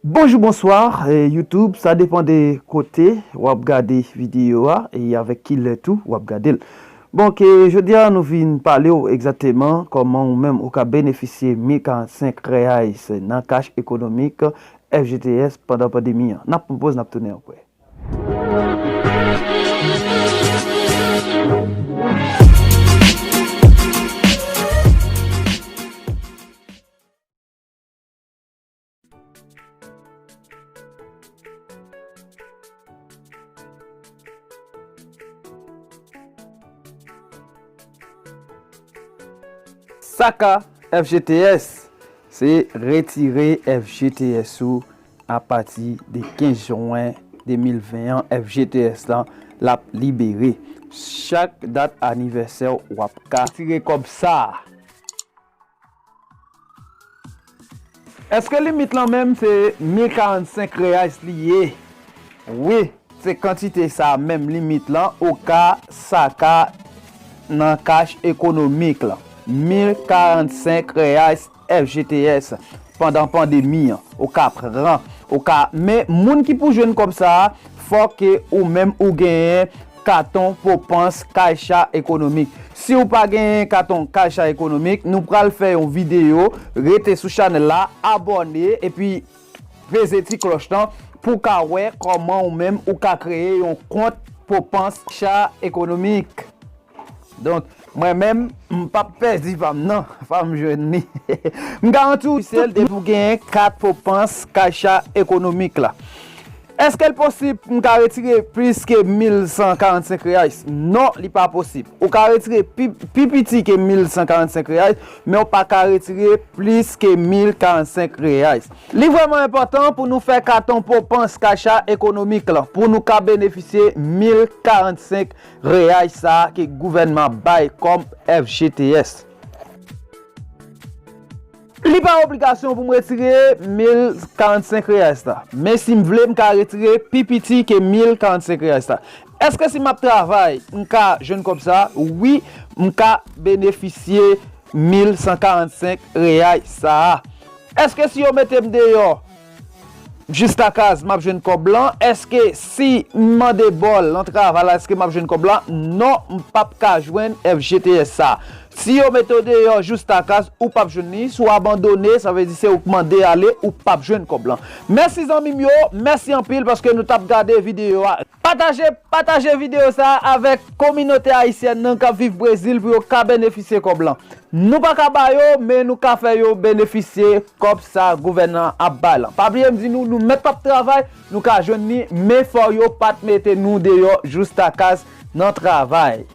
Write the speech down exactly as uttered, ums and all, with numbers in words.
Bonjou, bonswa, eh, YouTube, sa depann de kote w ap gade videyo a e avèk ki lè tou w ap gade l. Bon, ke jodi a nou vin pale w egzakteman kòman ou menm ou ka benefisye mil karannsenk reais nan Caixa Econômica F G T S pandan pandemi an. N ap pran poz, n ap tounen apre. Saka F G T S, se retire F G T S ou apati de kenz jen de mil ven an, F G T S lan l ap libere. Chak dat anivèsè w ap ka retire kòb sa a. Èske limit lan menm se mil karannsenk reais li ye? Wi, se kantite sa a menm limit lan ou ka saka nan Caixa Econômica lan. Mil karannsenk reais F G T S pandan pandemi an. Ou ka pran, ou ka, men moun ki pou jwenn kòb sa a, fòk ke ou menm ou genyen katon Poupança Caixa Econômica. Si w pa genyen katon Caixa Econômica, nou pral fè yon videyo, rete sou chanèl la, abòne, epi peze ti klòch lan pou w ka wè kòman ou menm ou ka kreye yon kont Poupança Caixa Econômica. Donk, mwen menm, m p ap pèdi pa m nan, fò m jwenn li. M garanti w, se l depi w genyen kat Poupança Caixa Econômica la. Èske l posib pou m ka retire plis ke mil san karannsenk reais? Non, li pa posib. Ou ka retire pi, pi piti ke mil san karannsenk reais, men w pa ka retire plis ke mil karannsenk reais. Li vrèman enpòtan pou nou fè katon Poupança Caixa Econômica lan, pou nou ka benefisye mil karannsenk reais sa a ke gouvènman bay kòm F G T S. Li pa obligasyon pou m retire mil karannsenk reais la. Men si m vle, m ka retire pi piti ke mil karannsenk reais la. Èske si m ap travay, m ka jwenn kòb sa a? Wi, m ka benefisye mil san karannsenk reais sa a. Èske si yo mete m deyò, jistakaz m ap jwenn kòb lan? Èske si m mande bòl nan travay la, èske m ap jwenn kòb lan? Non, m p ap ka jwenn F G T S sa. Si yo mete w deyò jistakaz, ou p ap jwenn li. Si w abandone, sa vle di se ou k mande ale, ou p ap jwenn kòb lan. Mèsi zanmi m yo, mèsi anpil paske nou t ap gade videyo a. Pataje, pataje videyo sa a avèk kominote ayisyèn nan k ap viv Brezil pou yo ka benefisye kòb lan. Nou pa ka ba yo, men nou ka fè yo benefisye kòb sa gouvènman an ap bay lan. Pa bliye m di nou, nou mèt p ap travay, nou ka jwenn li, men fò yo pa t mete nou deyò jistakaz nan travay.